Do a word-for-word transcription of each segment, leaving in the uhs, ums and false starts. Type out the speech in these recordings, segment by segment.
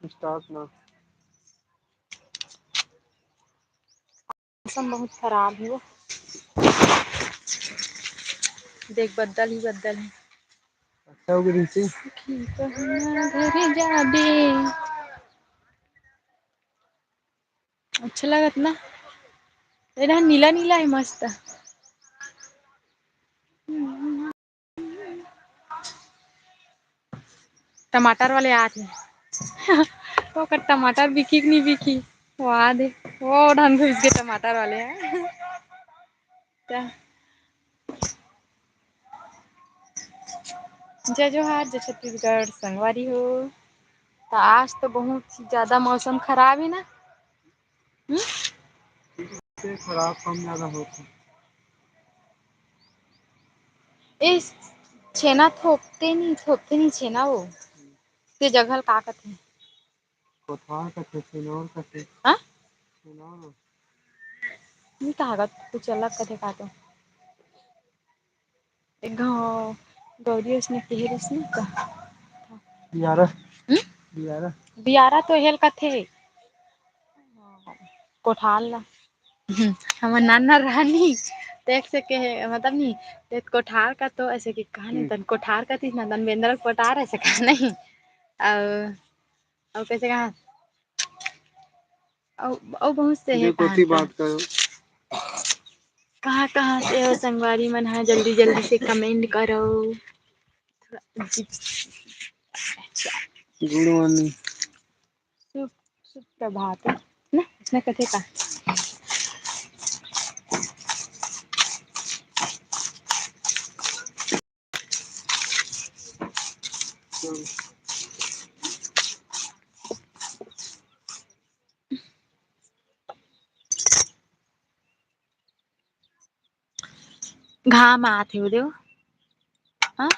Start ना। मौसम बहुत खराब हे वो। देख, बदल ही बदल हे। अच्छा हो गई रिंची। सखी कहना घर जाबे। अच्छा लगत ना? एला नीला नीला हे मस्त। टमाटर वाले आत हे। ओकर टमाटर बिकी कि नहीं बिकी? वो आ दे। वो ढंग घुस गए टमाटर वाले हैं। त जय जोहार, जय छत्तीसगढ़ संगवारी हो। त आज तो बहुत ही ज्यादा मौसम खराब हे ना। हम्म? से खराब कम ज्यादा होथे। ए, छेना थोपते नहीं, थोपते नहीं छेना वो। ते जगह ल का कथे? कोठवार कथे, छेनौर कथे। हाँ? छेनौर। नहीं कहा, कुछ अलग कथे का तो। एक घाव गौरी उसने कहे रहिस ना का? बियारा। हम्म? बियारा। बियारा तो हेल कथे। कोठार ला। हम्म, हमर नाना रहनी, देख से कहे, मतलब नहीं, देख कोठार का तो ऐसे कि कहा नहीं, हम्म। तन कोठार का तीस ना, तन बेंदरा कोठार ऐसे कहा नहीं। और, और कैसे कहा? अउ, अउ बहुत से हे जे कोती कहानी। बात करो। कहाँ, कहाँ से हो संगवारी मन ह? जल्दी, जल्दी से comment करो। थोड़ा अजीब, अच्छा। Good morning। शुभ, शुभ प्रभात, ना? इसने कथे का? घाम आत हे, वो देखो। हाँ?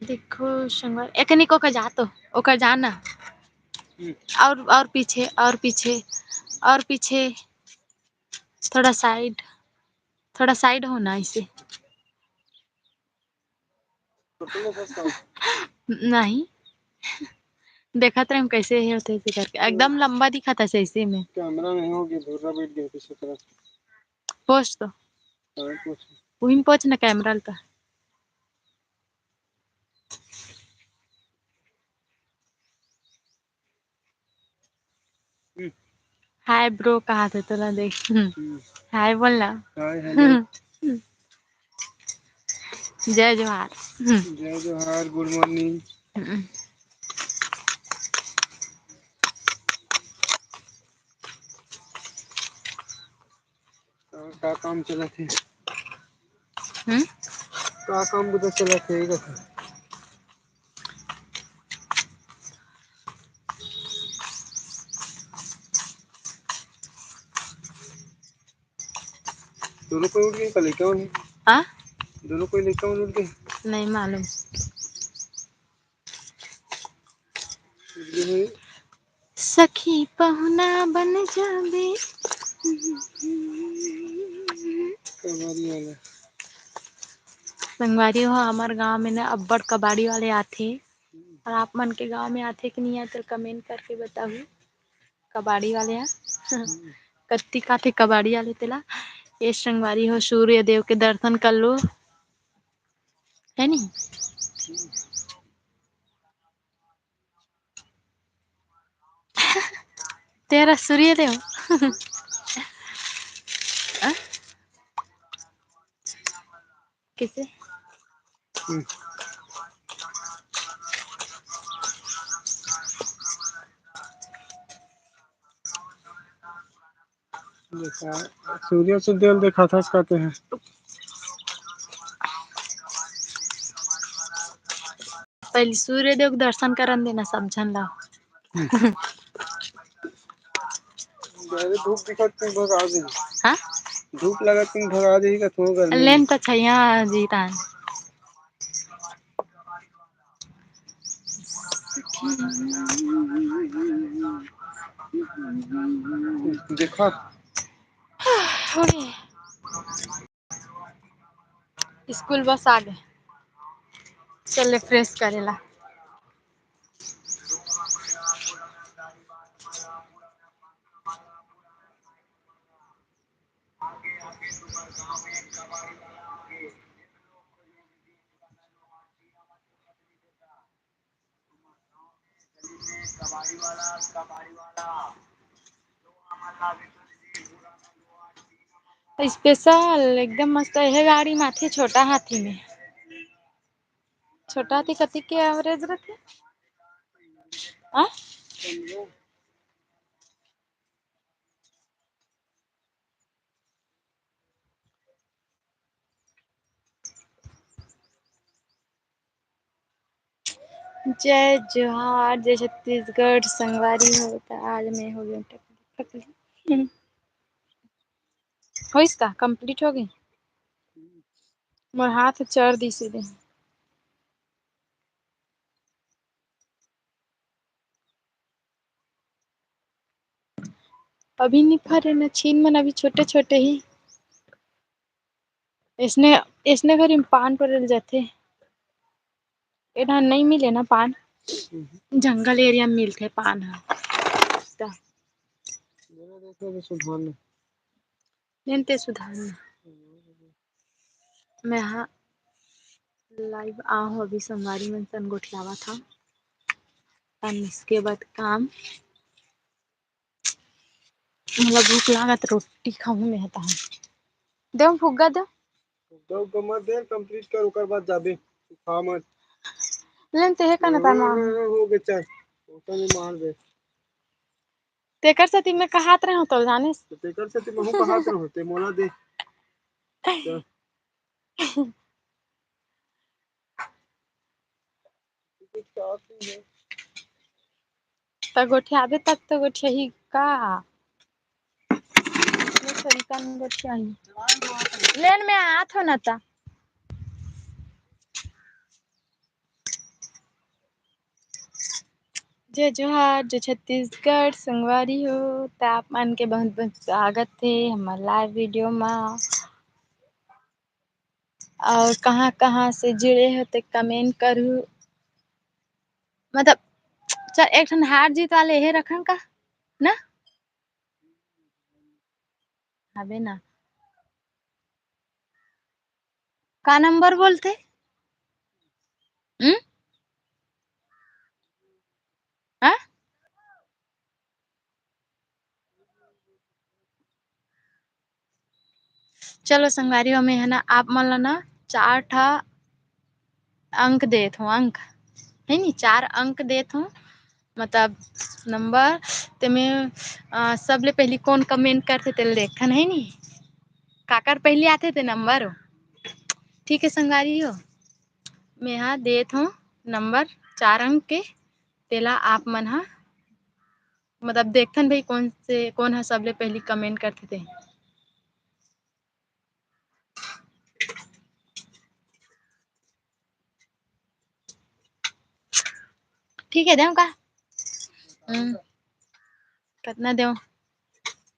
देखो संगवारी, एकनी को का जा तो, ओकर जाना। हम्म। और, और पीछे, और पीछे, और पीछे, थोड़ा side, थोड़ा side होना इसे। नहीं, देखत रहे हम कैसे हे होथे ऐसे करके, एकदम लंबा दिखत हे ऐसे में। Camera में हो गया, धुर्रा बैठ गया पीछे तरफ। Post तो। हाँ, post। वही में post ना camera ल तो। Hi bro, कहा थे तोला देख। हम्म। Hi बोल ना। Hi, hello। जय जोहार। जय जोहार, good morning। हम्म। और का काम चलत हे? हम्म? का काम बुता चलत हे, ये कथे? दोनों कोई उठ गए, का लइका मन? हाँ? दोनों कोई लइका मन उठ गए? नहीं मालूम। उठ गए हैं। सखी पहुना बन जाबे। कबाड़ी वाला। संगवारी हो, हमर गांव में ना अब्बड़ कबाड़ी वाले आथे। और आप मन के गांव में आथे कि नहीं आथे, comment करके बताहू। कबाड़ी वाले ह। कत्ती काथे कबाड़ी वाले तेला। ये संगवारी हो, सूर्य देव के दर्शन कर लो, है नी? तेरा सूर्य देव। आ? कैसे? हम्म। देखा, सूर्य से देव देखा था, कहते हैं। पहले सूर्य देव के दर्शन करन देना सब झन ला। अरे धूप दिखत तुम भगा दे। हाँ? धूप लगत तुम भगा दे का तो गर्मी। लेन तो छैया जी तान। देखा। हो गए। स्कूल बस आ गए। चल ले फ्रेश करेला। स्पेशल एकदम मस्त हे गाड़ी माथे छोटा हाथी में। छोटा हाथी कति के एवरेज रखे? हाँ? जय जोहार, जय छत्तीसगढ़। संगवारी हो, त आज मैं हो गई टकली, टकली। होइस का? कंप्लीट हो गई? मोर हाथ चर दी सीधे। अभी नहीं फरे न छीन मन, अभी छोटे छोटे ही। इसने, इसने घर में पान टोरे ल जाथे। ए डाहर नहीं मिले ना पान, जंगल एरिया में मिलथे पान ह। त मेरा देखो तो सुधार ले। नहीं ते सुधार ले। मैं हाँ लाइव आहूँ, अभी संगवारी मन सन गोठियावा था। And इसके बाद काम, मोला भूख लागत, रोटी खाहूँ मैं ह तहाँ। देव फुग्गा देव। फुग्गा उग्गा मत दे, कंप्लीट कर, ओकर बाद जाबे। तू खा मत। लेन ते हे का ना तार माँ? हाँ, हाँ, हो गए, चल। ओकर में मार दे। तेकर सेती मैं कहात रहूं तो जाने। तो तेकर सेती महू कहात रहूं, ते मोला दे। चल। त गोठियाबे तब तो गोठियाही का? ये तरीका में गोठियाही। लेन में आत हो ना ता। जय जोहार, जय छत्तीसगढ़, संगवारी हो, त आप मन के बहुत बहुत स्वागत हे हमर लाइव वीडियो मा। और कहाँ कहाँ से जुड़े हो ते कमेंट करू। मतलब, चल, एक ठन हार जीत वाले हे रखन का ना, हवे ना। का नंबर बोलथे? हम्म? हाँ? चलो संगवारी हो, मैं है ना आप मन ला ना चार ठा अंक देत हूँ, अंक है नी, चार अंक देत हूँ, मतलब नंबर। ते में अ, सबले पहली कौन कमेंट करथे तेला देखथन है नी, काकर पहली आथे ते नंबर। ठीक है संगवारी हो, मैं हा देत हूँ नंबर चार अंक के, तेला आप मन हा मतलब देखथन भाई कौन से, कौन हा सबले पहली कमेंट करथे ते। ठीक है, देव का? हम्म। कितना देव?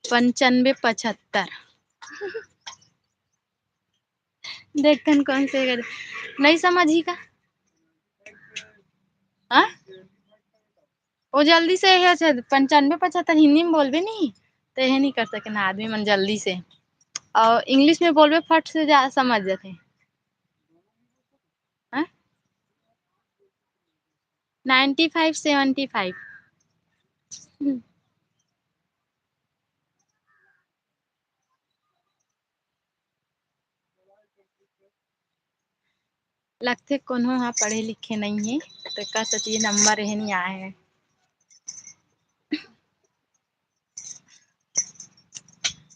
पंचानबे पचहत्तर। देखथन कौन से करे। नहीं समझी का? हाँ? वो जल्दी से हे, अच्छा, पंचानबे पचहत्तर हिंदी में बोलबे नहीं, तो ये नहीं कर सके ना आदमी मन जल्दी से। और इंग्लिश में बोलबे, फट से जा, समझ जाथे। हाँ? Ninety five seventy five. लगथे कोनो ह पढ़े लिखे नइ हे, तेकर सेती नंबर एहे नइ आए हे।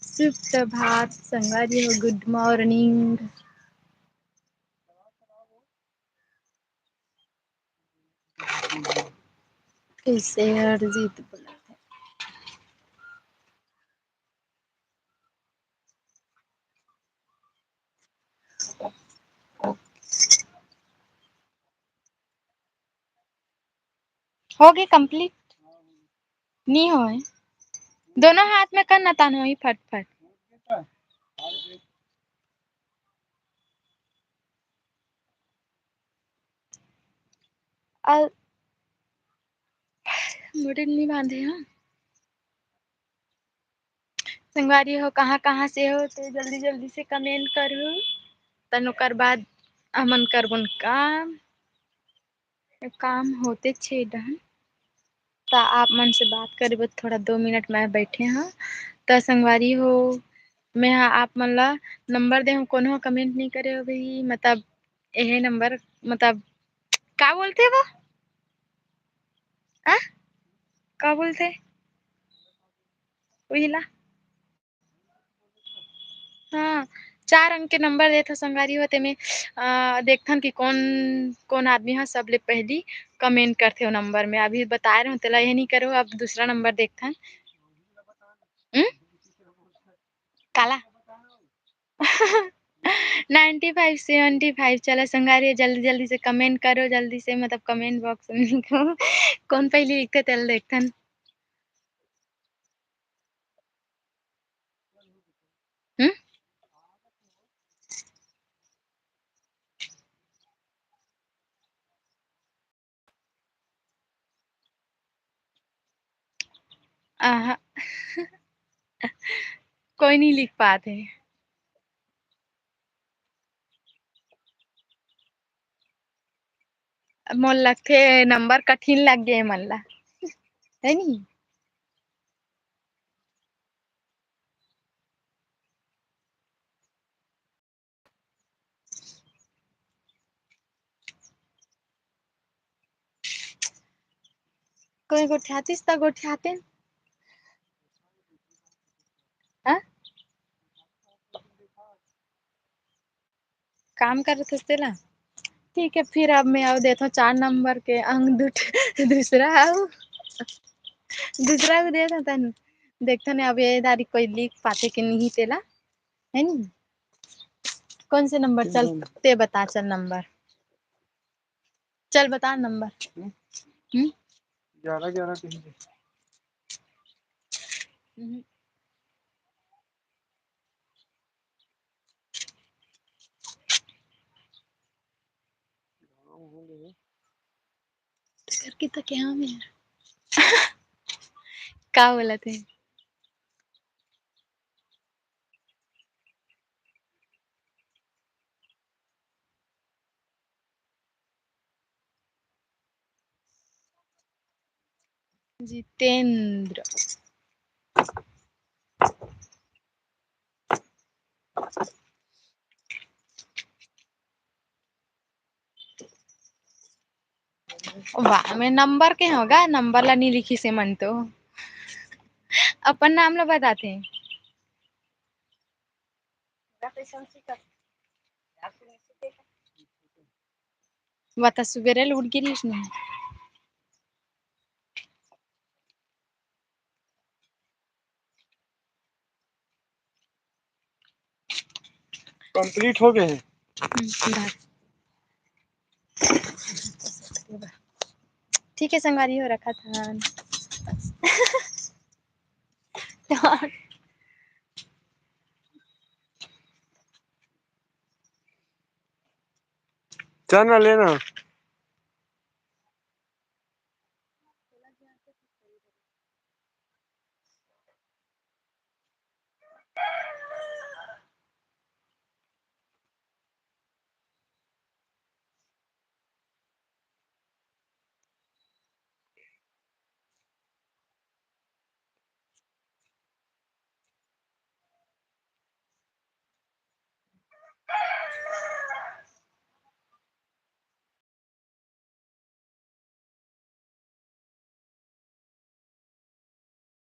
सुप्रभात संगवारी हो, good morning। कैसे हरजीत बोला? हो गए कंप्लीट। नी होय। दोनों हाथ में कर ना, तान होही फटफट। अउ मोरे नी बांधे हो। संगवारी हो, कहाँ कहाँ से हो, तो जल्दी जल्दी से comment करू, तन ओकर बाद हमन करबोन काम। काम होते छे डहन, त आप मन से बात करे बर थोड़ा दो मिनट मैं बैठे हूँ। त संगवारी हो, मैं हा आप मन ला नंबर दे हूँ, कोनो comment नहीं करे हो भाई, मतलब यही नंबर, मतलब का बोलते वो, आ, का बोलते वही ला। हाँ, चार अंक के नंबर देत हो संगवारी हो, तेमे, अ, देखथन कि कौन, कौन आदमी ह सबले पहली comment करथे ओ नंबर में। अभी बताए रहूं तेला, ये नहीं करो, अब दूसरा नंबर देखथन। हम्म? काला? Ninety five, seventy five। चला संगवारी, जल्दी जल्दी से comment करो, जल्दी से, मतलब comment box में लिखो। कौन पहली लिखथे तेला देखथन। हम्म? आहा। कोई नहीं लिख पाते। मोर लगथे नंबर कठिन लग गे मन ला, है नी? कोई गोठियातिस त गोठियाते। हाँ? काम करत हस तेला। ठीक है, फिर अब मैं अउ देथों चार नंबर के अंक दू-, दूसरा अउ दूसरा को देथों तन। देखथन अब ये दारी कोई लिख पाथे कि नहीं तेला, है नी? कौन से नंबर? चल, हम्म। ते बता, चल नंबर। चल बता नंबर। हम्म? हम्म? ग्यारह, ग्यारह कहीं पे। हम्म। तेकर की तो क्या में? का बोलत हे? जितेंद्र। वाह, मैं नंबर के होगा, नंबर ला नहीं लिखिस हे मन तो। अपन नाम ला बताथे। बता, सुबेरे ले उठ गे रहिस ना। Complete हो गए हैं। हम्म, बस। ठीक है संगवारी हो, रखत हन। चल ना, लेना।